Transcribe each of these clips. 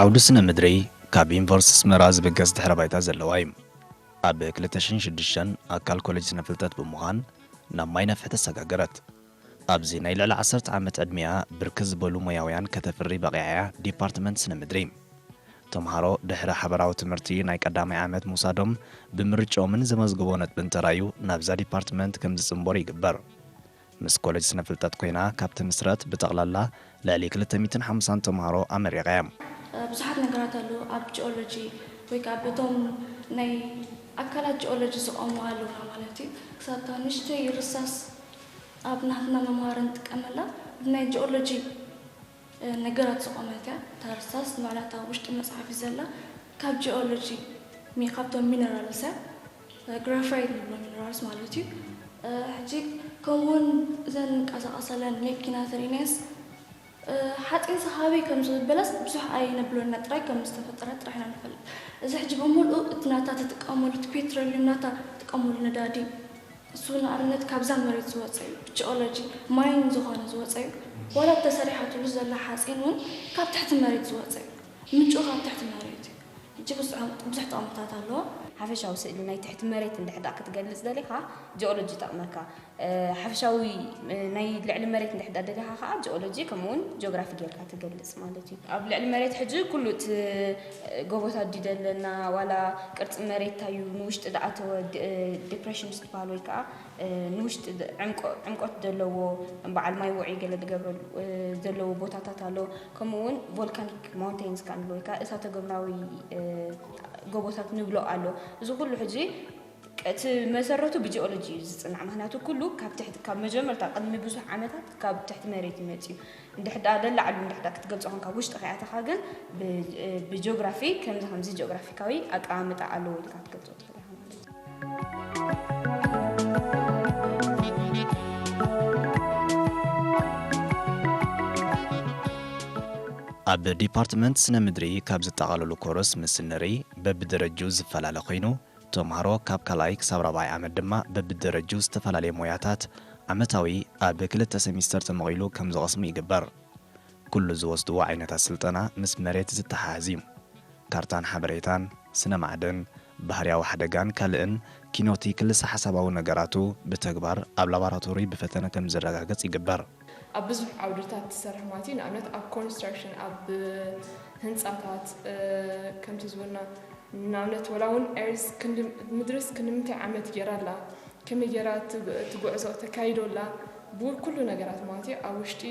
ዓውዲ ስነ ምድሪ ካብ ዩኒቨርሲቲ ኣስመራ ዝብገስ ድሕረ ባይታ ዘለዋ እዩ። ኣብ ክልተ ሽሕን ሽዱሽተን ኣካል ኮሌጅ ስነ ፍልጠት ብምዃን ናብ ማይ ነፍሒ ተሰጋገረት። ኣብዚ ናይ ልዕሊ ዓሰርተ ዓመት ዕድሚኣ ብርክት ዝበሉ ሞያውያን ከተፍሪ በቒዓ እያ ዲፓርትመንት ስነ ምድሪ። ተምሃሮ ድሕሪ ሓበራዊ ትምህርቲ ናይ ቀዳማይ ዓመት ምውሳዶም ብምርጭኦምን ዘመዝግቦ ነጥብን ተራዩ ናብዛ ዲፓርትመንት ከም ዝጽንበሩ ይግበር። ምስ ኮሌጅ ስነ ፍልጠት ኮይና ካብ ትምስረት ብጠቕላላ ልዕሊ ክልተ ሚእትን ሓምሳን ተምሃሮ ኣመሪቓ እያ። ብዙሓት ነገራት ኣለዉ ኣብ ጂኦሎጂ ወይ ከዓ በቶም ናይ ኣካላት ጂኦሎጂ ዝቐሙ ኣለውና ማለት እዩ። ክሳብ እታ ንእሽተይ ርሳስ ኣብ ናትና መምሃሪ ንጥቀመላ ናይ ጂኦሎጂ ነገራት ዝቖመት እያ። እታ ርሳስ ንባዕላ እታ ውሽጢ መፅሓፍ እዩ ዘላ። ካብ ጂኦሎጂ ሚ- ካብቶም ሚነራልስ እያ። ግራፋይት ንብሎ ሚነራልስ ማለት እዩ። ሕጂ ከምኡውን እዘን ንቀሳቐሰለን መኪና ተሪናስ ሓፂን ሰሃቢ ከም ዝበለስ ብዙሕ ኣይነብሎና ጥራይ ከም ዝተፈጠረ ጥራሕ ኢና ንፈልጥ። እዚ ሕጂ ብምሉእ እቲ ናታ ትጥቀመሉ እቲ ፔትሮሊየም ናታ ትጥቀመሉ ነዳዲ እሱ ንኣብነት ካብዛ መሬት ዝወፀ እዩ። ብጂኦሎጂ ማይን ዝኾነ ዝወፀ እዩ። ዋላ ተሰሪሓትሉ ዘላ ሓፂን እውን ካብ ትሕቲ መሬት ዝወፀ እዩ። ምንጩ ካብ ትሕቲ መሬት እዩ። ሕጂ ብዙሕ ብዙሕ ጥቕምታት ኣለዎ። ሓፈሻዊ ስእሊ ናይ ትሕቲ መሬት እንድሕር ደኣ ክትገልጽ ደሊኻ ጂኦሎጂ ይጠቕመካ። ሓፈሻዊ ናይ ልዕሊ መሬት እንድሕር ደኣ ደሊኻ ከኣ ጂኦሎጂ ከምኡ እውን ጂኦግራፊ ጌርካ ትገልጽ ማለት እዩ። ኣብ ልዕሊ መሬት ሕጂ ኩሉ እቲ ጎቦታት ድዩ ደለና ዋላ ቅርጺ መሬት እንታይ እዩ ንውሽጢ ዝኣተወ ዲፕሬሽንስ ዝበሃል ወይ ከኣ ንውሽጢ ዕምቆት ዘለዎ በዓል ማይ ውዑይ ገለ ዝገብረሉ ዘለዎ ቦታታት ኣሎ። ከምኡ እውን ቮልካኒክ ማውንቴንስ ከኣ ንብሎ ወይ ከኣ እሳተ ጎምራዊ ጎቦታት ንብሎ ኣሎ። እዚ ኩሉ ሕጂ እቲ መሰረቱ ብጂኦሎጂ እዩ ዝፅናዕ። ምክንያቱ ኩሉ ካብ ትሕቲ ካብ መጀመርታ ቅድሚ ብዙሕ ዓመታት ካብ ትሕቲ መሬት እዩ መፅዩ። እንድሕዳ ለላዕሉ እንድሕዳ ክትገልፆ ኮንካ ውሽጢ ከይኣተኻ ግን ብጂኦግራፊ ከምዚ ከምዚ ጂኦግራፊካዊ ኣቀማምጣ ኣለዎ ኢልካ ክትገልፆ ትኽእል ኢኻ ማለት እዩ። ኣብ ዲፓርትመንት ስነ ምድሪ ካብ ዝጠቓለሉ ኮርስ ምስ ንርኢ በብደረጅኡ ዝፈላለ ኮይኑ፣ ተምሃሮ ካብ ካልኣይ ክሳብ ራብዓይ ዓመት ድማ በብደረጅኡ ዝተፈላለየ ሞያታት ዓመታዊ ኣብ ክልተ ሰሚስተር ተመቒሉ ከም ዝቐስሙ ይግበር። ኩሉ ዝወስድዎ ዓይነታት ስልጠና ምስ መሬት ዝተሓሓዝ እዩ። ካርታን ሓበሬታን፣ ስነ ማዕድን፣ ባህርያዊ ሓደጋን ካልእን ኪኖቲ ክልሰ ሓሳባዊ ነገራቱ ብተግባር ኣብ ላቦራቶሪ ብፈተነ ከም ዝረጋገጽ ይግበር። ኣብ ብዙሕ ዓውድታት ትሰርሕ ማለት እዩ። ንኣብነት ኣብ ኮንስትራክሽን፣ ኣብ ህንፃታት ከምቲ ዝበልና ንኣብነት ወላ እውን ኤርዝ ምድርስ ክንዲ ምንታይ ዓመት ገይራ ኣላ፣ ከመይ ገይራ እቲ ጉዕዞ ተካይዶ ኣላ፣ ብኩሉ ነገራት ማለት እዩ ኣብ ውሽጢ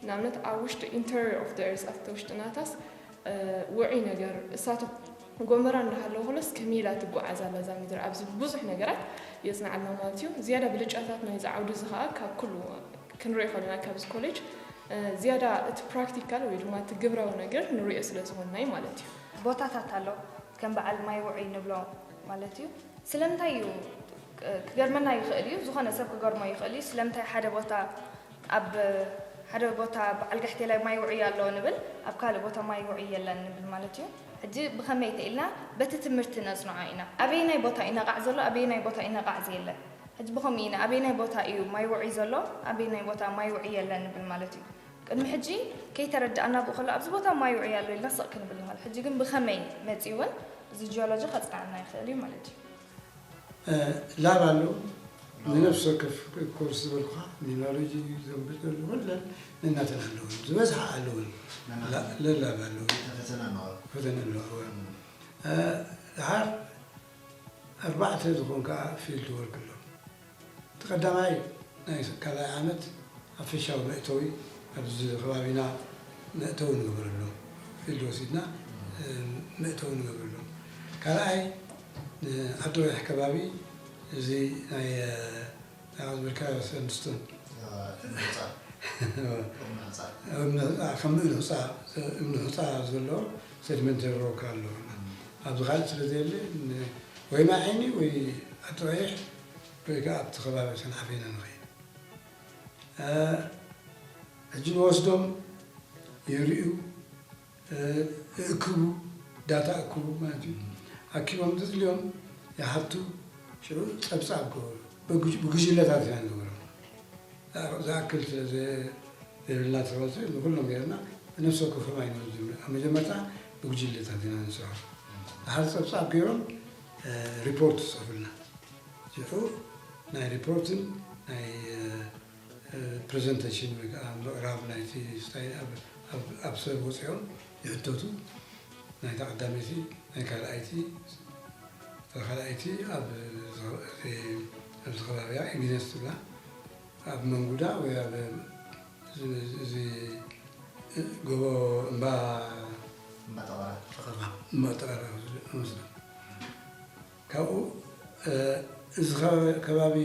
ንኣብነት ኣብ ውሽጢ ኢንተሪየር ኦፍ ኤርዝ ኣብቲ ውሽጢ ናታስ ውዑይ ነገር እሳተ ጎመራ እንዳሃለወ ኮነስ ከመይ ኢላ ትጓዓዝ ኣላ እዛ ምድሪ ኣብዚ ብዙሕ ነገራት የፅንዓልና ማለት እዩ። ዝያዳ ብልጫታት ናይዚ ዓውዲ እዚ ከዓ ካብ ኩሉ ክንሪኦ ከለና ካብዚ ኮሌጅ ዝያዳ እቲ ፕራክቲካል ወይ ድማ እቲ ግብራዊ ነገር ንሪኦ ስለ ዝኾንና እዩ ማለት እዩ። ቦታታት ኣሎ ከም በዓል ማይ ውዑይ ንብሎ ማለት እዩ። ስለምንታይ እዩ ክገርመና ይኽእል እዩ፣ ዝኾነ ሰብ ክገርሞ ይኽእል እዩ። ስለምንታይ ሓደ ቦታ ኣብ ሓደ ቦታ በዓል ጋሕቴላይ ማይ ውዑይ ኣሎ ንብል፣ ኣብ ካልእ ቦታ ማይ ውዑይ የለን ንብል ማለት እዩ። ሕጂ ብኸመይ ተኢልና በቲ ትምህርቲ ነጽንዖ ኢና። ኣበየናይ ቦታ እዩ ነቓዕ ዘሎ፣ ኣበየናይ ቦታ እዩ ነቓዕ ዘየለ። ሕጂ ብኸምኡ ኢና ኣበየናይ ቦታ እዩ ማይ ውዑይ ዘሎ፣ ኣበየናይ ቦታ ማይ ውዑይ የለን ንብል ማለት እዩ። ቅድሚ ሕጂ ከይተረድኣና ብኡ ከሎ ኣብዚ ቦታ ማይ ውዑይ ኣሎ ኢልና ስቕ ክንብል ንኽእል። ሕጂ ግን ብኸመይ መጺኡ እውን እዚ ጂኦሎጂ ከጽንዓና ይኽእል እዩ ማለት እዩ። ላብ ኣለዉ ንነፍሲ ወከፍ ኮርስ ዝበልኩኻ ሚኖሎጂ ዘንብጥ ዘለዉ ኩለን ነናተን ኣለዉ ዝበዝሓ ኣለዉ ለላብ ኣለዉ ፈተነ ኣለዉ ድሓር ኣርባዕተ ዝኾን ከዓ ፊልድ ወርክ ኣሎ እቲ ቀዳማይ ናይ ካልኣይ ዓመት ሓፈሻዊ መእተዊ ኣብዚ ከባቢና መእተዊ ንገብረሉ ፊልድ ወሲድና መእተዊ ንገብረሉ። ካልኣይ ዓዲ ረብሕ ከባቢ እዚ ናይ ዝበልካዮ ሰንድስቶን ከም እምኒ ሑፃ ዘሎ ሰዲመንተሪ ሮክ ኣሎ ኣብዚ ካልእ ስለ ዘየለ ወይ ማይ ዓይኒ ወይ ዓዲ ረብሕ ወይ ከዓ ኣብቲ ከባቢ ሰንዓፈ ኢና ንኸይድ። ሕጂ ንወስዶም ይርእዩ፣ ይእክቡ፣ ዳታ እክቡ ማለት እዩ። ኣኪቦም ዘድልዮም ይሓቱ፣ ሽዑ ፀብፃብ ክገብሩ ብጉጅለታት ኢና ንገብሮም። ዝኣክል ስለ ዘይብልና ተባልሶ ንኩሎም ጌርና ብነፍሲ ወከፎም ኣይንወስድን። ኣብ መጀመርታ ብጉጅለታት ኢና ንሰርሖ። ድሓር ጸብጻብ ገይሮም ሪፖርት ይጽሑፉልና። ሽዑ ናይ ሪፖርትን ናይ ፕሬዘንቴሽን ወይ ከዓ ምቕራብ ናይቲ ስታይ ኣብ ሰብ ወፂኦም ይሕተቱ። ናይታ ቀዳመይቲ ናይ ካልኣይቲ እታ ካልኣይቲ ኣብዚ ከባቢያ ኢግነስ ትብላ ኣብ መንጉዳ ወይ ኣብ እዚ ጎቦ እምባ እምባ ጠቐራ እምባ ጠቐራ መስሎ ካብኡ እዚ ከባቢ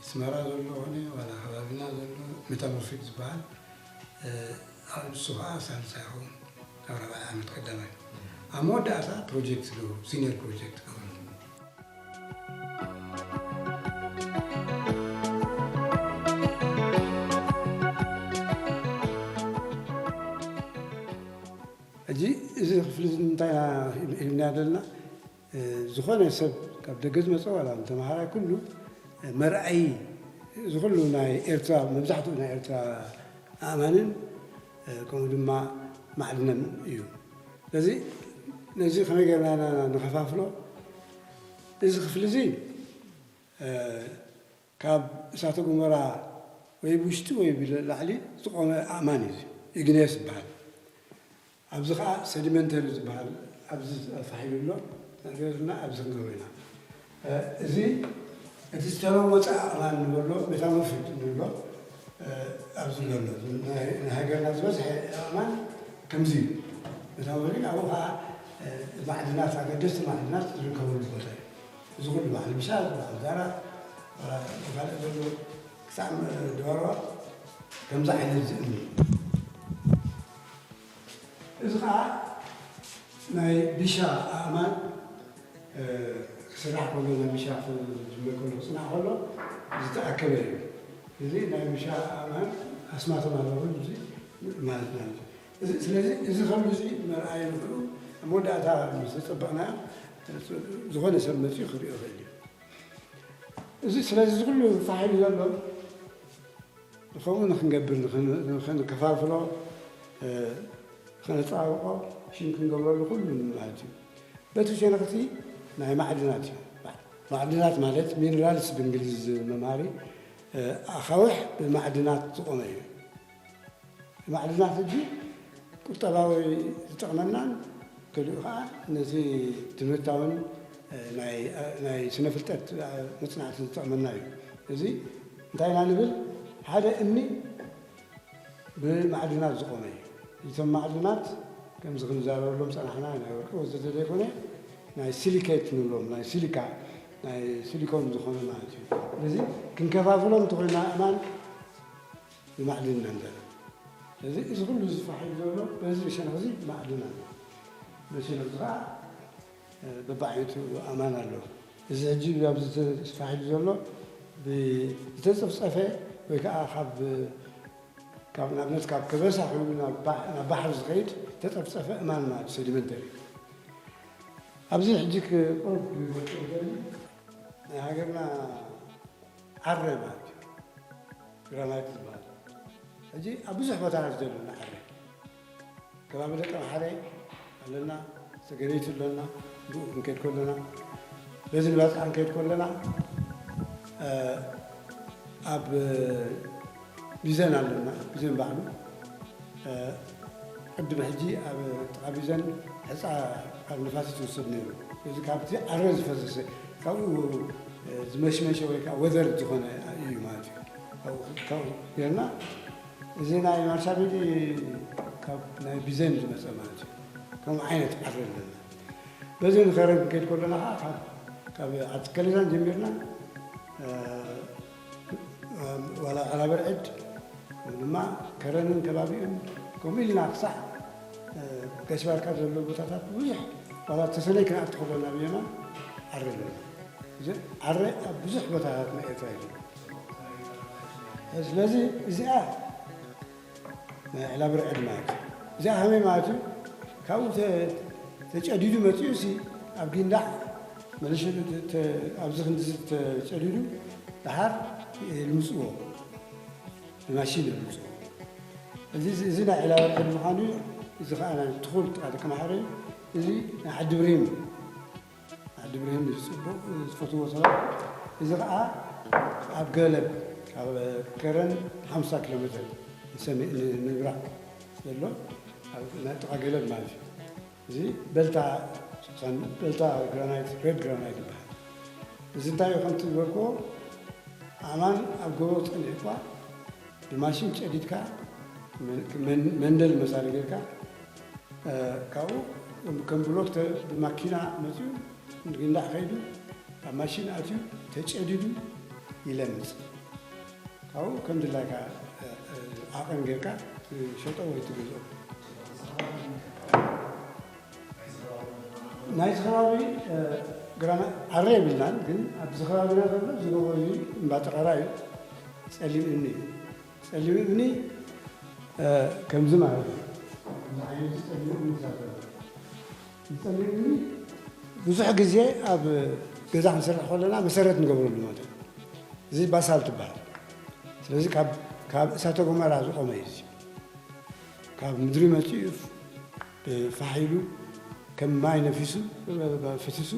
ስመራ ዘሎ ኾነ ዋላ ከባቢና ዘሎ ሜታሞርፊክ ዝበሃል ንሱ ከዓ ሳልሳ ይኸውን ኣብ ራብዓይ ዓመት ቀዳማይ ኣብ መወዳእታ ፕሮጀክት ገብሩ ሲኒየር ፕሮጀክት ገብሩ ሕጂ እዚ ክፍሊ እንታይ ሂብና ዘለና ዝኾነ ሰብ ካብ ደገ ዝመፀ ዋላ ተምሃራይ ኩሉ መርኣይ እዚ ኩሉ ናይ ኤርትራ መብዛሕትኡ ናይ ኤርትራ ኣእማንን ከምኡ ድማ ማዕድነን እዩ። ስለዚ ነዚ ከመይ ጌርና ኢና ንኸፋፍሎ? እዚ ክፍሊ እዚ ካብ እሳተ ጎመራ ወይ ብውሽጢ ወይ ብላዕሊ ዝቆመ ኣእማን እዩ። ኢግኔስ ይበሃል። ኣብዚ ከዓ ሰዲመንተሪ ዝበሃል ኣብዚ ፋሕ ኢሉ ኣሎ። ንዕቤትና ኣብዚ ክንገብሮ ኢና። እዚ እቲ ዝተለወጠ ኣእማን ንበሎ ሜታሞርፊክ ንብሎ ኣብዚ ዘሎ ናይ ሃገርና ዝበዝሐ ኣእማን ከምዚ እዩ። ሜታሞርፊክ ኣብኡ ከዓ ማዕድናት ኣገደስቲ ማዕድናት ዝርከበሉ ቦታ እዩ። እዚ ኩሉ በዓል ምሻል በዓል ዛራ ካልእ ዘሎ ክሳዕ ድባርዋ ከምዚ ዓይነት ዝእምኒ እዚ ከዓ ናይ ቢሻ ኣእማን ክስራሕ ከሎ ናይ ቢሻ ክጅመር ከሎ ክፅናዕ ከሎ ዝተኣከበ እዩ። እዚ ናይ ቢሻ ኣእማን ኣስማቶም ኣለዉ እዚ ማለት ማለት እዩ። ስለዚ እዚ ከምዚ እዚ መርኣይ ንክእሉ ኣብ መወዳእታ ምስ ተፀበቕና ዝኾነ ሰብ መፅኡ ክሪኦ ይኽእል እዩ። እዚ ስለዚ እዚ ኩሉ ፋሕ ኢሉ ዘሎ ከምኡ ንክንገብር ንክንከፋፍሎ ከነፀባብቆ ሽም ክንገብረሉ ኩሉ ማለት እዩ። በቲ ሸነኽቲ ናይ ማዕድናት እዩ። ማዕድናት ማለት ሚነራልስ ብእንግሊዝ መምሃሪ ኣኻውሕ ብማዕድናት ዝቆመ እዩ። ማዕድናት ሕጂ ቁጠባዊ ዝጠቕመናን ገሊኡ ከዓ ነቲ ትምህርታውን ናይ ስነ ፍልጠት መፅናዕቲ ዝጠቕመና እዩ። እዚ እንታይ ኢና ንብል? ሓደ እምኒ ብማዕድናት ዝቆመ እዩ። እቶም ማዕድናት ከምዚ ክንዛረበሎም ፀናሕና ናይ ወርቂ ወዘተ ዘይኮነ ናይ ሲሊኬት ንብሎም ናይ ሲሊካ ናይ ሲሊኮን ዝኾነ ማለት እዩ። ስለዚ ክንከፋፍሎም እንተኮይና ኣእማን ብማዕድን ኢና ንዛረብ። ስለዚ እዚ ኩሉ ዝፋሕ ኢሉ ዘሎ በዚ ሸነኽ እዚ ማዕድን ኣሎ። በዚ ሸነኽ እዚ ከዓ በብዓይነቱ ኣእማን ኣሎ። እዚ ሕጂ ኣብዚ ተስፋሕ ኢሉ ዘሎ ዝተፀፍፀፈ ወይ ከዓ ካብ ካብ ንኣብነት ካብ ከበሳ ኮይኑ ናብ ባሕሪ ዝኸይድ ተፀፍፀፈ እማን ማለት ሰዲመንተሪ ኣብዚ ሕጂ ቁሩብ ናይ ሃገርና ዓረ ማለት እዩ ግራናይት ዝበሃል ሕጂ ኣብ ብዙሕ ቦታታት ዘለና ዓረ ከባቢ ደቂ ኣምሓረ ኣለና፣ ሰገነይቲ ኣለና፣ ብኡ ክንከይድ ከለና በዚ ንባፅዓ ክንከይድ ከለና ኣብ ቢዘን ኣለና፣ ቢዘን ባዕሉ ቅድሚ ሕጂ ኣብ ጥቓ ቢዘን ሕፃ ካብ ንፋስ ትውሰድ ነይሩ። እዚ ካብቲ ዓረ ዝፈሰሰ ካብኡ ዝመሽመሸ ወይ ከዓ ወዘር ዝኾነ እዩ ማለት እዩ። ካብኡ ጌርና እዚ ናይ ማርሻቤዲ ካብ ናይ ቢዘን ዝመፀ ማለት እዩ። ከምኡ ዓይነት ዓረ ኣለና። በዚ ንኸረን ክንከይድ ከለና ከዓ ካብ ዓዲ ከለዛን ጀሚርና ዋላ ዓላበርዕድ ድማ ከረንን ከባቢኡን ከምኡ ኢልና ክሳዕ ጋሽ ባርካ ዘሎ ቦታታት ብዙሕ ዋላ ተሰነይ ክንኣቲ ከለና ብየማን ዓረ ኣለና። እዚ ዓረ ኣብ ብዙሕ ቦታታት ናይ ኤርትራ እዩ። ስለዚ እዚኣ ናይ ዕላብርዕድ ማለት እዩ። እዚኣ ከመይ ማለት እዩ? ካብኡ ተጨዲዱ መፂኡ ሲ ኣብ ጊንዳዕ መለሸ ኣብዚ ክንዲ ተጨዲዱ ደሓር ልምፅዎ ብማሽን እዮም ዝምፅኡ። እዚ እዚ ናይ ዕላወርሒ ብምዃኑ፣ እዚ ከዓ ናይ ትኹል ጥቓ ደቂ ማሕበረ እዩ። እዚ ናይ ዓዲ ብርሂም እዩ። ዓዲ ብርሂም እዩ ፅቡቕ ዝፈትዎ ሰባት። እዚ ከዓ ኣብ ገለብ፣ ካብ ከረን ሓምሳ ኪሎ ሜትር ንሰሜ-፣ ን-፣ ንምብራቕ ዘሎ፣ ኣብ ናይ ጥቓ ገለብ ማለት እዩ። እዚ በልታ፣ ሳን-፣ በልታ ግራናይት፣ ሬድ ግራናይት ይበሃል። እዚ እንታይ እዩ ከምቲ ዝበልክዎ፣ ኣእማን ኣብ ጎቦ ጸኒሑ እኳ ብማሽን ጨዲድካ፣ መን-፣ መን-፣ መንደል መሳሊ ጌርካ፣ እ፣ ካብኡ ከም ብሎክ ተ-፣ ብማኪና መጺኡ ንግንዳዕ ከይዱ፣ ኣብ ማሽን ኣትዩ ተጨዲዱ ይለምጽ። ካብኡ ከም ድላይካ፣ እ፣ እ፣ ዓቐን ጌርካ ትሸጦ ወይ ትገዝኦ። ናይዚ ከባቢ፣ እ፣ ግራና ዓረ የብልናን፣ ግን ኣብዚ ከባቢና ዘሎ እዚ ጎቦ እዚ እምባ ጠቐራ እዩ። ጸሊም እምኒ እዩ። ጸሊም እምኒ፣ እ፣ ከምዚ ማለት እዩ። እዚ ዓይነት ጸሊም እምኒ ዝዛተረ። እዚ ጸሊም እምኒ ብዙሕ ግዜ ኣብ ገዛ ክንሰርሕ ከለና መሰረት ንገብረሉ ማለት እዩ። እዚ ባሳልት ይበሃል። ስለዚ ካብ፣ ካብ እሳተ ጎመራ ዝቖመ እዩ እዚ። ካብ ምድሪ መፂኡ ፋሕ ኢሉ ከም ማይ ነፊሱ፣ ፈሲሱ፣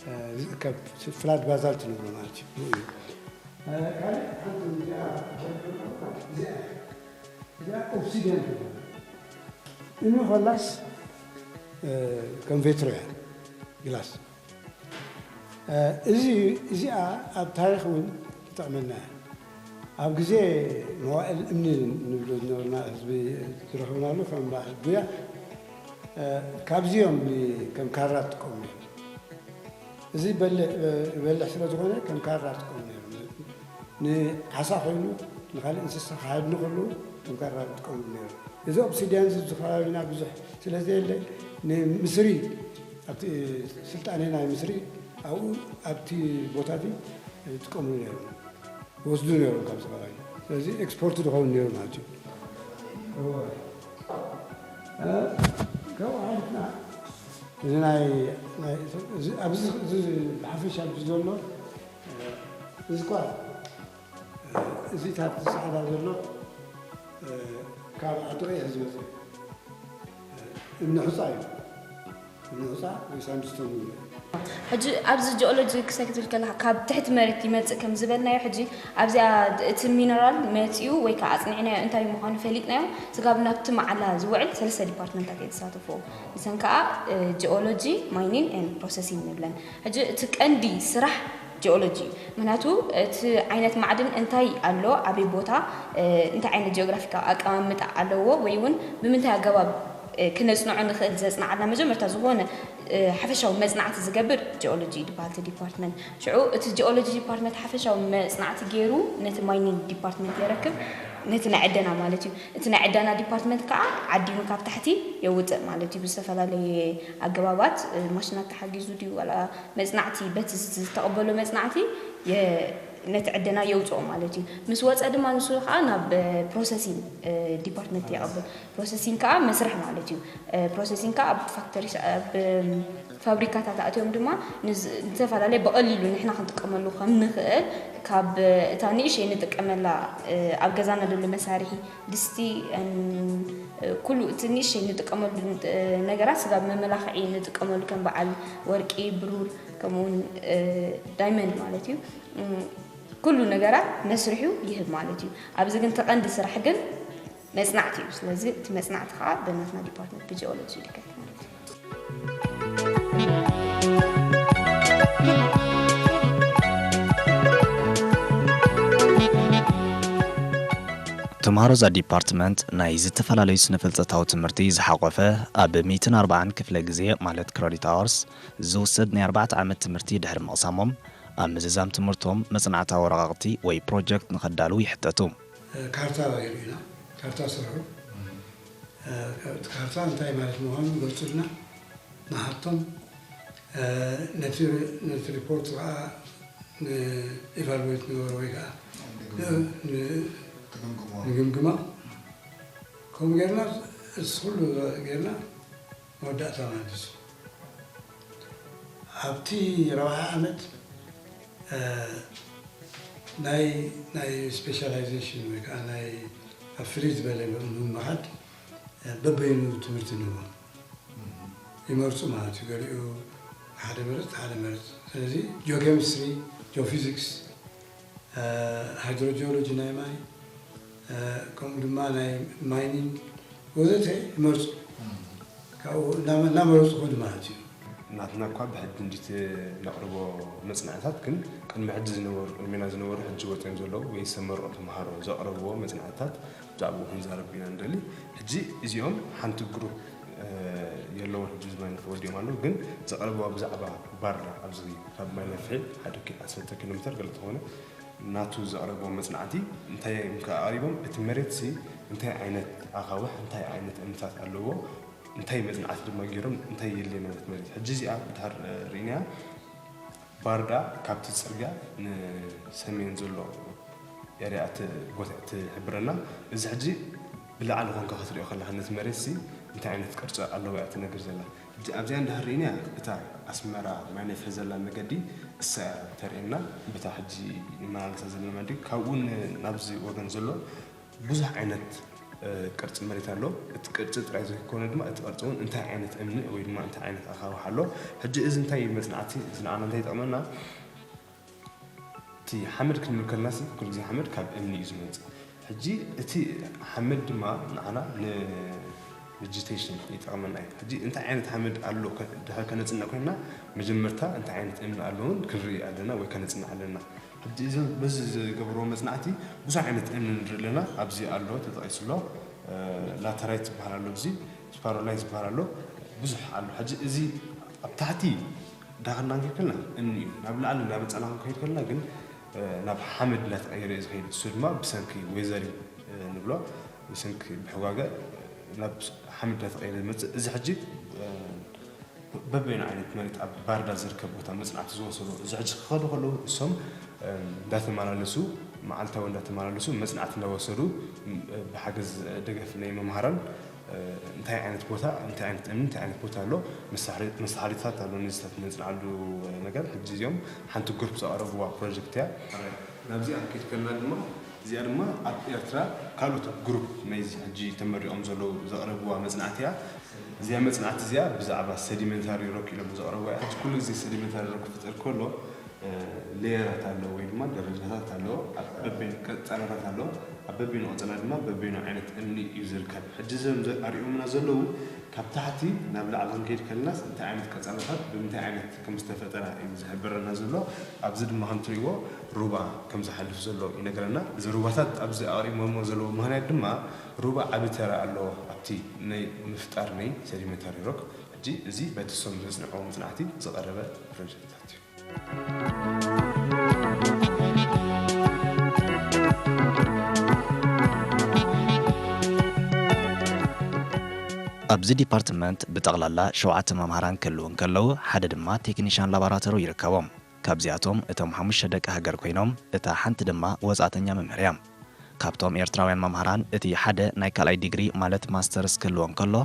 እ፣ ዝእከብ ፍላት ባዛልት ንብሎ ማለት እዩ። እዩ። እ፣ ካልእ ሓንቲ እዚኣ፣ እዚኣ፣ እዚኣ ኦብሲድያን ትበሃል። እምኒ ኮላስ፣ እ፣ ከም ቬትሮ እያ፣ ግላስ። እ፣ እዚ፣ እዚኣ ኣብ ታሪኽ እውን ትጠቕመና እያ። ኣብ ግዜ መዋእል እምኒ ንብሎ ዝነበርና ህዝቢ ዝረኸብናሉ ከም በዓል ጉያ፣ እ፣ ካብዚ እዮም ን-፣ ከም ካራ ዝጥቀሙ ነይሮም። እዚ በልሕ፣ በልሕ ስለ ዝኾነ ከም ካራ ዝጥቀሙ ነይሮም። ንዓሳ ኮይኑ፣ ንኻልእ እንስሳ ክሃድኑ ከለዉ ከም ካራ ዝጥቀሙ ነይሮም። እዚ ኦብሲድያን እዚ ኣብዚ ከባቢና ብዙሕ ስለ ዘየለ፣ ንምስሪ፣ ኣብቲ ስልጣኔ ናይ ምስሪ ኣብኡ፣ ኣብቲ ቦታ እዚ ይጥቀምሉ ነይሮም። ይወስዱ ነይሮም ካብዚ ከባቢ። ስለዚ ኤክስፖርት ዝኸውን ነይሩ ማለት እዩ። እወ። እ፣ ካብኡ ሓሊፍና እዚ ናይ፣ ናይ፣ እዚ፣ ኣብዚ፣ እዚ ብሓፈሻ ኣብዚ ዘሎ፣ እ፣ እዚ እኳ፣ እ፣ እዚ ታብቲ ጻዕዳ ዘሎ፣ እ፣ ካብ ዓዲ ቀይሕ ዝመጽእ፣ እ፣ እምኒ ሑጻ እዩ። እምኒ ሑጻ ወይ ሳንድስቶን ይብሉ። ሕጂ ኣብዚ ጂኦሎጂ ክሳይ ክትብል ከለኻ ካብ ትሕቲ መሬት ይመጽእ ከም ዝበልናዮ፣ ሕጂ ኣብዚኣ እቲ ሚነራል መጺኡ ወይ ከዓ ኣጽኒዕናዮ እንታይ ምዃኑ ፈሊጥናዮ፣ ስጋብ ናብቲ መዓላ ዝውዕል ሰለስተ ዲፓርትመንታት እየን ዝሳተፍኦ። ንሰን ከዓ፣ እ፣ ጂኦሎጂ፣ ማይኒን ኤን ፕሮሰሲንግ ንብለን። ሕጂ እቲ ቀንዲ ስራሕ ጂኦሎጂ እዩ። ምኽንያቱ እቲ ዓይነት ማዕድን እንታይ ኣሎ፣ ኣበይ ቦታ፣ እ፣ እንታይ ዓይነት ጂኦግራፊካዊ ኣቀማምጣ ኣለዎ፣ ወይ እውን ብምንታይ ኣገባብ፣ እ፣ ክነጽንዖ ንኽእል፣ ዘጽንዓልና መጀመርታ ዝኾነ፣ እ፣ ሓፈሻዊ መጽናዕቲ ዝገብር ጂኦሎጂ ይበሃል እቲ ዲፓርትመንት። ሽዑ እቲ ጂኦሎጂ ዲፓርትመንት ሓፈሻዊ መጽናዕቲ ገይሩ ነቲ ማይኒንግ ዲፓርትመንት የረክብ፣ ነቲ ናይ ዕደና ማለት እዩ። እቲ ናይ ዕደና ዲፓርትመንት ከዓ ዓዲኑ ካብ ታሕቲ የውፅእ ማለት እዩ። ብዝተፈላለየ ኣገባባት፣ እ፣ ማሽናት ተሓጊዙ ድዩ ዋላ መጽናዕቲ በቲ ዝተቐበሎ መጽናዕቲ የ-፣ ነቲ ዕደና የውፅኦ ማለት እዩ። ምስ ወፀ ድማ ንሱ ከዓ ናብ፣ እ፣ ፕሮሰሲንግ፣ እ፣ ዲፓርትመንት የቐብል። ፕሮሰሲንግ ከዓ መስርሕ ማለት እዩ። እ፣ ፕሮሰሲንግ ከዓ ኣብ ፋክተሪ፣ ኣብ፣ እ፣ ፋብሪካታት ኣትዮም ድማ ንዝ-፣ ዝተፈላለየ ብቐሊሉ ንሕና ክንጥቀመሉ ከም ንኽእል ካብ እታ ንእሽተይ ንጥቀመላ፣ እ፣ ኣብ ገዛና ዘሎ መሳርሒ ድስቲ፣ እም፣ ኩሉ እቲ ንእሽተይ ንጥቀመሉ፣ እ፣ ነገራት ስጋብ መመላኽዒ ንጥቀመሉ ከም በዓል ወርቂ፣ ብሩር፣ ከምኡውን፣ እ፣ ዳይመንድ ማለት እዩ። እም፣ ኩሉ ነገራት መስርሑ ይህብ ማለት እዩ። ኣብዚ ግን እቲ ቀንዲ ስራሕ ግን መጽናዕቲ እዩ። ስለዚ እቲ መጽናዕቲ ከዓ በናትና ዲፓርትመንት ብጂኦሎጂ ይድገፍ ማለት እዩ። ተምሃሮ እዛ ዲፓርትመንት ናይ ዝተፈላለዩ ስነ-ፍልጠታዊ ትምህርቲ ዝሓቖፈ ኣብ ሚእትን ኣርባዓን ክፍለ ግዜ ማለት ክረዲት ኣወርስ ዝውሰድ ናይ ኣርባዕተ ዓመት ትምህርቲ ድሕሪ ምቕሳሞም ኣብ ምዝዛም ትምህርቶም መጽናዕታዊ ወረቓቕቲ ወይ ፕሮጀክት ንኸዳልዉ ይሕተቱ። ካርታ የርእዩና፣ ካርታ ስርሑ። እቲ ካርታ እንታይ ማለት ምዃኑ ይገልጹልና፣ ንሓቶም። ነቲ፣ ነቲ ሪፖርት ከዓ ንኢቫሉዌት ንገበሮ ወይ ከዓ ን-፣ ትግምግሞ። ንግምግማ። ከምኡ ጌርና፣ እዚ ኩሉ ጌርና መወዳእታ ማለት እዩ። ኣብቲ ራብዓይ ዓመት፣ እ፣ ናይ ናይ ስፔሻላይዜሽን ወይ ከዓ ናይ ኣብ ፍልይ ዝበለ ምምሃድ በበይኑ ትምህርቲ ንህቦም ይመርፁ ማለት እዩ። ገሊኡ ሓደ መርፅ ሓደ መርፅ። ስለዚ ጂኦኬሚስትሪ፣ ጂኦፊዚክስ፣ ሃይድሮጂኦሎጂ ናይ ማይ፣ ከምኡ ድማ ናይ ማይኒንግ ወዘተ ይመርፁ። ካብኡ እናመ- እናመረፁ ኹድ ማለት እዩ። ናትና እኳ ብሕጂ እንዲት ነቕርቦ መጽናዕታት ግን ቅድሚ ሕጂ ዝነበሩ ቅድሚና ዝነበሩ ሕጂ ወፅኦም ዘለዉ ወይ ዝተመረቑ ተምሃሮ ዘቕረብዎ መጽናዕታት ብዛዕባኡ ክንዛረብ ኢና ንደሊ። ሕጂ እዚኦም ሓንቲ ግሩፕ የለውን ሕጂ ዝመንፍ ወዲኦም ኣለዉ ግን ዘቕረብዋ ብዛዕባ ባርዳ ኣብዚ ካብ ማይ ነፍሒ ሓደ ዓሰርተ ኪሎ ሜትር ገለ ተኾነ ናቱ ዘቕረብዎ መጽናዕቲ እንታይ እዮም ከ ኣቕሪቦም እቲ መሬት ሲ እንታይ ዓይነት ኣኻውሕ እንታይ ዓይነት እምንታት ኣለዎ እንታይ መጽናዕቲ ድማ ገይሮም እንታይ የድልየና ነቲ መሬት ሕጂ እዚኣ ድሓር ርኢናያ ባርዳ ካብቲ ጽርግያ ንሰሜን ዘሎ ኤርያ እቲ ቦታ ትሕብረና እዚ ሕጂ ብላዕሊ ኮንካ ክትሪኦ ከለካ ነቲ መሬት ሲ እንታይ ዓይነት ቅርፂ ኣለዎ እያ ትነግር ዘላ ሕጂ ኣብዚኣ እንዳሃር ርኢናያ እታ ኣስመራ ማይ ነፍሒ ዘላ መገዲ እሳ ተርእየና በታ ሕጂ ንመላለሳ ዘለና መገዲ ካብኡ ናብዚ ወገን ዘሎ ብዙሕ ዓይነት ቅርፂ መሬት ኣሎ። እቲ ቅርፂ ጥራይ ዘይኮነ ድማ እቲ ቅርፂ እውን እንታይ ዓይነት እምኒ ወይ ድማ እንታይ ዓይነት ኣኻውሕ ኣሎ። ሕጂ እዚ እንታይ መፅናዕቲ እዚ ንዓና እንታይ ይጠቕመና? እቲ ሓመድ ክንብል ከለና ሲ ኩሉ ግዜ ሓመድ ካብ እምኒ እዩ ዝመፅእ። ሕጂ እቲ ሓመድ ድማ ንዓና ንቬጀቴሽን ይጠቕመና እዩ። ሕጂ እንታይ ዓይነት ሓመድ ኣሎ ድሕር ከነፅንዕ ኮይንና መጀመርታ እንታይ ዓይነት እምኒ ኣሎ እውን ክንርኢ ኣለና ወይ ከነፅንዕ ኣለና። ሕጂ እዞም በዚ ዝገብርዎ መፅናዕቲ ብዙሕ ዓይነት እምኒ ንርኢ ኣለና። ኣብዚ ኣሎ ተጠቒሱ ኣሎ ላተራይት ዝበሃል ኣሎ፣ እዚ ስፓሮላይት ዝበሃል ኣሎ፣ ብዙሕ ኣሎ። ሕጂ እዚ ኣብ ታሕቲ ዳኽልና ንከይድ ከለና እምኒ እዩ፣ ናብ ላዕሊ እንዳመፀና ክንከይድ ከለና ግን ናብ ሓመድ እንዳተቐየረ እዩ ዝኸይድ። እሱ ድማ ብሰንኪ ዌዘሪንግ ንብሎ ብሰንኪ ብሕጓገ ናብ ሓመድ እንዳተቐየረ ዝመፅእ እዚ ሕጂ በበይኑ ዓይነት መሬት ኣብ ባርዳ ዝርከብ ቦታ መፅናዕቲ ዝወሰዱ እዚ ሕጂ ክኸዱ ከለዉ እሶም እንዳተመላለሱ መዓልታዊ እንዳተመላለሱ መፅናዕቲ እንዳወሰዱ ብሓገዝ ደገፍ ናይ መምሃራን እንታይ ዓይነት ቦታ እንታይ ዓይነት እምኒ እንታይ ዓይነት ቦታ ኣሎ መሳሕሪታት ኣሎ ነዚታት ነፅንዓሉ ነገር ሕጂ እዚኦም ሓንቲ ግሩፕ ዘቕረብዋ ፕሮጀክት እያ። ናብዚኣ ኪድ ከልና ድማ እዚኣ ድማ ኣብ ኤርትራ ካልኦት ግሩፕ ናይዚ ሕጂ ተመሪቖም ዘለዉ ዘቕረብዋ መፅናዕቲ እያ። እዚኣ መፅናዕቲ እዚኣ ብዛዕባ ሰዲመንታሪ ሮክ ኢሎም ዘቕረብዋ እያ። ሕጂ ኩሉ ግዜ ሰዲመንታሪ ሮክ ክፍጠር ከሎ ሌየራት ኣለዎ ወይ ድማ ደረጃታት ኣለዎ። ኣብ በበይኑ ቀጸላታት ኣለዎ። ኣብ በበይኑ ቀጸላ ድማ በበይኑ ዓይነት እምኒ እዩ ዝርከብ። ሕጂ እዞም ኣርእዮምና ዘለዉ ካብ ታሕቲ ናብ ላዕሊ ክንከይድ ከለናስ እንታይ ዓይነት ቀጸላታት ብምንታይ ዓይነት ከም ዝተፈጠራ እዩ ዝሕብረና ዘሎ። ኣብዚ ድማ ከም ትሪእዎ ሩባ ከም ዝሓልፍ ዘሎ ይነግረና። እዚ ሩባታት ኣብዚ ኣቕሪቦሞ ዘለዉ ምኽንያት ድማ ሩባ ዓቢ ተራ ኣለዎ ኣብቲ ናይ ምፍጣር ናይ ሰዲመንታሪ ሮክ። ሕጂ እዚ በቲ እሶም ዘጽንዕዎ መጽናዕቲ ዝቐረበ ፕሮጀክትታት እዩ። ኣብዚ ዲፓርትመንት ብጠቕላላ ሸውዓተ መምሃራን ክህልዉ እንከለዉ ሓደ ድማ ቴክኒሻን ላቦራቶሪ ይርከቦም። ካብዚኣቶም እቶም ሓሙሽተ ደቂ ሃገር ኮይኖም እታ ሓንቲ ድማ ወጻእተኛ መምህር እያ። ካብቶም ኤርትራውያን መምሃራን እቲ ሓደ ናይ ካልኣይ ዲግሪ ማለት ማስተርስ ክህልዎ እንከሎ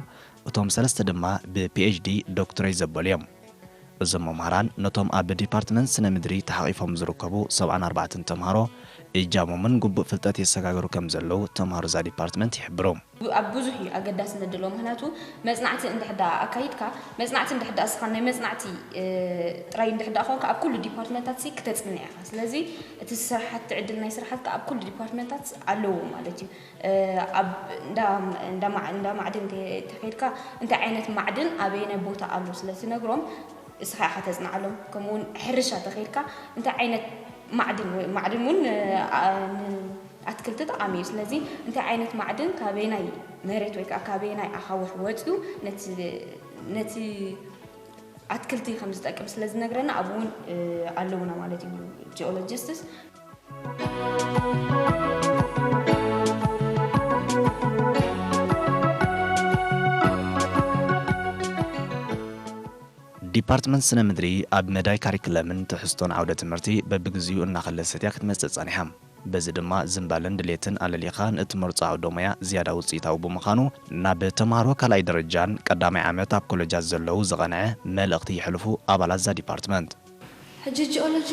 እቶም ሰለስተ ድማ ብፒኤችዲ ዶክትሬት ዘበሉ እዮም። እዞም መምሃራን ነቶም ኣብ ዲፓርትመንት ስነ ምድሪ ተሓቒፎም ዝርከቡ ሰብዓን ኣርባዕተን ተምሃሮ እጃሞምን ግቡእ ፍልጠት የሰጋግሩ ከም ዘለዉ ተምሃሮ እዛ ዲፓርትመንት ይሕብሩ። ኣብ ብዙሕ እዩ ኣገዳስነት ዘለዎ ምክንያቱ መፅናዕቲ እንድሕዳ ኣካይድካ መፅናዕቲ እንድሕዳ እስኻ ናይ መፅናዕቲ ጥራይ እንድሕዳ ኮንካ ኣብ ኩሉ ዲፓርትመንታት ሲ ክተፅንዕ ኢኻ ስለዚ እቲ ስራሓት ዕድል ናይ ስራሓት ኣብ ኩሉ ዲፓርትመንታት ኣለዎ ማለት እዩ እንዳ ማዕድን ተኸይድካ እንታይ ዓይነት ማዕድን ኣበየነ ቦታ ኣሎ ስለ ትነግሮም እስኻ ኢኻ ተፅንዓሎም ከምኡውን ሕርሻ ተኸይድካ እንታይ ዓይነት ማዕድን ወይ ማዕድን እውን ኣትክልቲ ጠቓሚ እዩ ስለዚ እንታይ ዓይነት ማዕድን ካበየናይ መሬት ወይ ከዓ ካበየናይ ኣኻውሕ ወፅኡ ነቲ ኣትክልቲ ከም ዝጠቅም ስለ ዝነግረና ኣብኡ እውን ኣለውና ማለት እዩ geologists ዲፓርትመንት ስነ ምድሪ ኣብ መዳይ ካሪክለምን ትሕዝቶን ዓውደ ትምህርቲ በብግዚኡ እናኸለሰት እያ ክትመፅእ ፀኒሓ። በዚ ድማ ዝንባለን ድሌትን ኣለሊኻ ንእትመርጾ ዓውደ ሞያ ዝያዳ ውፅኢታዊ ብምዃኑ ናብ ተምሃሮ ካልኣይ ደረጃን ቀዳማይ ዓመት ኣብ ኮለጃት ዘለዉ ዝቐንዐ መልእኽቲ የሕልፉ ኣባላት እዛ ዲፓርትመንት። ሕጂ ጂኦሎጂ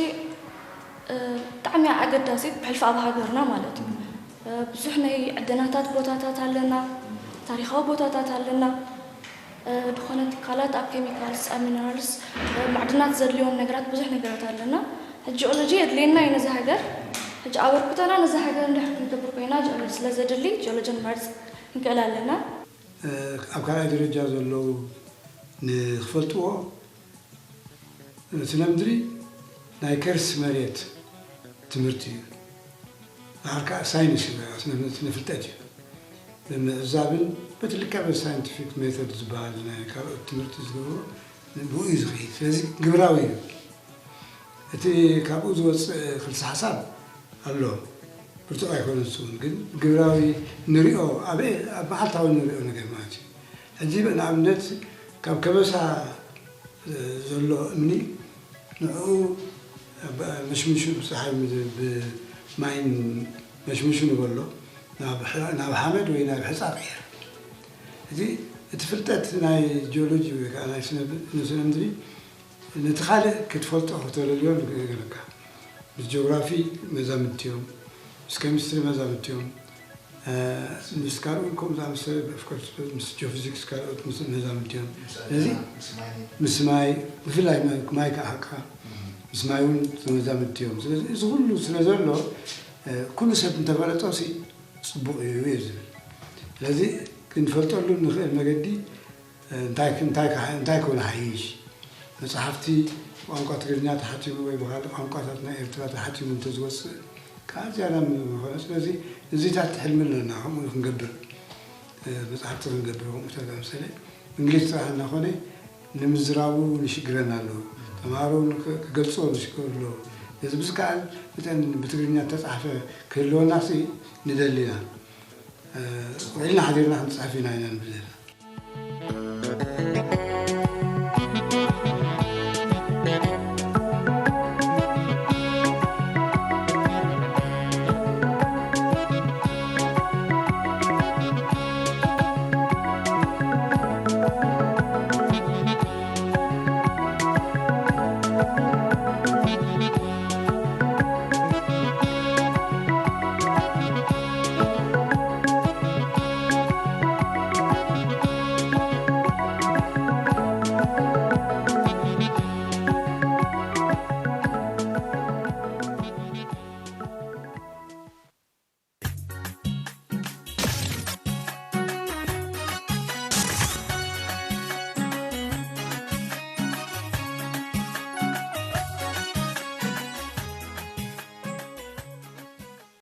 ብጣዕሚ ኣገዳሲት ብሕልፊ ኣብ ሃገርና ማለት እዩ። ብዙሕ ናይ ዕደናታት ቦታታት ኣለና፣ ታሪኻዊ ቦታታት ኣለና። ዝኾነ ትካላት ኣብ ኬሚካልስ ኣብ ሚነራልስ ማዕድናት ዘድልዮም ነገራት ብዙሕ ነገራት ኣለና። ሕጂ ጂኦሎጂ የድልየና እዩ ነዚ ሃገር። ሕጂ ኣበርክቶና ነዚ ሃገር እንድሕር ክንገብር ኮይና ጂኦሎጂ ስለ ዘድሊ ጂኦሎጂ ንመርፅ ክንክእል ኣለና። ኣብ ካልኣይ ደረጃ ዘለዉ ንክፈልጥዎ ስነ ምድሪ ናይ ከርስ መሬት ትምህርቲ እዩ። ዳሓር ከዓ ሳይንስ እዩ፣ ስነ ፍልጠት እዩ። ብምዕዛብን በቲ ልክዕ በቲ ሳይንቲፊክ ሜቶድ ዝበሃል ናይ ካልኦት ትምህርቲ ዝገብርዎ ብኡ እዩ ዝኸይድ። ስለዚ ግብራዊ እዩ። እቲ ካብኡ ዝወፅእ ክልሰ ሓሳብ ኣሎ፣ ብርቱዕ ኣይኮነን። ንሱ እውን ግን ግብራዊ ንሪኦ፣ ኣብ ኣብ መዓልታዊ ንሪኦ ነገር ማለት እዩ። ሕጂ ንኣብነት ካብ ከበሳ ዘሎ እምኒ ንዕኡ መሽምሹ ብፀሓይ ብማይን መሽምሹ ንበሎ ናብ ሓመድ ወይ ናብ ሕፃ ቀየር። እዚ እቲ ፍልጠት ናይ ጂኦሎጂ ወይ ከዓ ናይ ስነ ምድሪ ነቲ ካልእ ክትፈልጦ ከተለልዮ ነገረካ። ምስ ጂኦግራፊ መዛምድቲ እዮም፣ ምስ ኬሚስትሪ መዛምድቲ እዮም፣ ምስ ካልኦት ከምኡ ዝኣመሰለ ኦፍኮርስ ምስ ጂኦፊዚክስ ካልኦት ምስ መዛምድቲ እዮም። ስለዚ ምስ ማይ ብፍላይ ማይ ከዓ ሓቅኻ ምስ ማይ እውን መዛምድቲ እዮም። ስለዚ እዚ ኩሉ ስለ ዘሎ ኩሉ ሰብ እንተፈለጦ ሲ ፅቡቕ እዩ እየ ዝብል። ስለዚ ክንፈልጠሉ ንኽእል መገዲ እንታይ እንታይ እንታይ ክኾን ሓይሽ መፅሓፍቲ ብቋንቋ ትግርኛ ተሓቲሙ ወይ ብካልእ ቋንቋታት ናይ ኤርትራ ተሓቲሙ እንተዝወፅእ ከዓ ዝያዳ ምኾነ። ስለዚ እዚታት ሕልሚ ኣለና ከምኡ ክንገብር መፅሓፍቲ ክንገብር ከምኡታት ኣምሰለ እንግሊዝ ጥራሕ እናኾነ ንምዝራቡ ንሽግረና ኣለዉ። ተምሃሮ ክገልፅዎ ንሽግር ኣለዉ። ነዚ ብዝከኣል መጠን ብትግርኛ ተፃሕፈ ክህልወና ሲ ንደሊ ኢና። ውዒልና ሓዲርና ክንፅሕፍ ኢና ኢና ንብል ዘለና።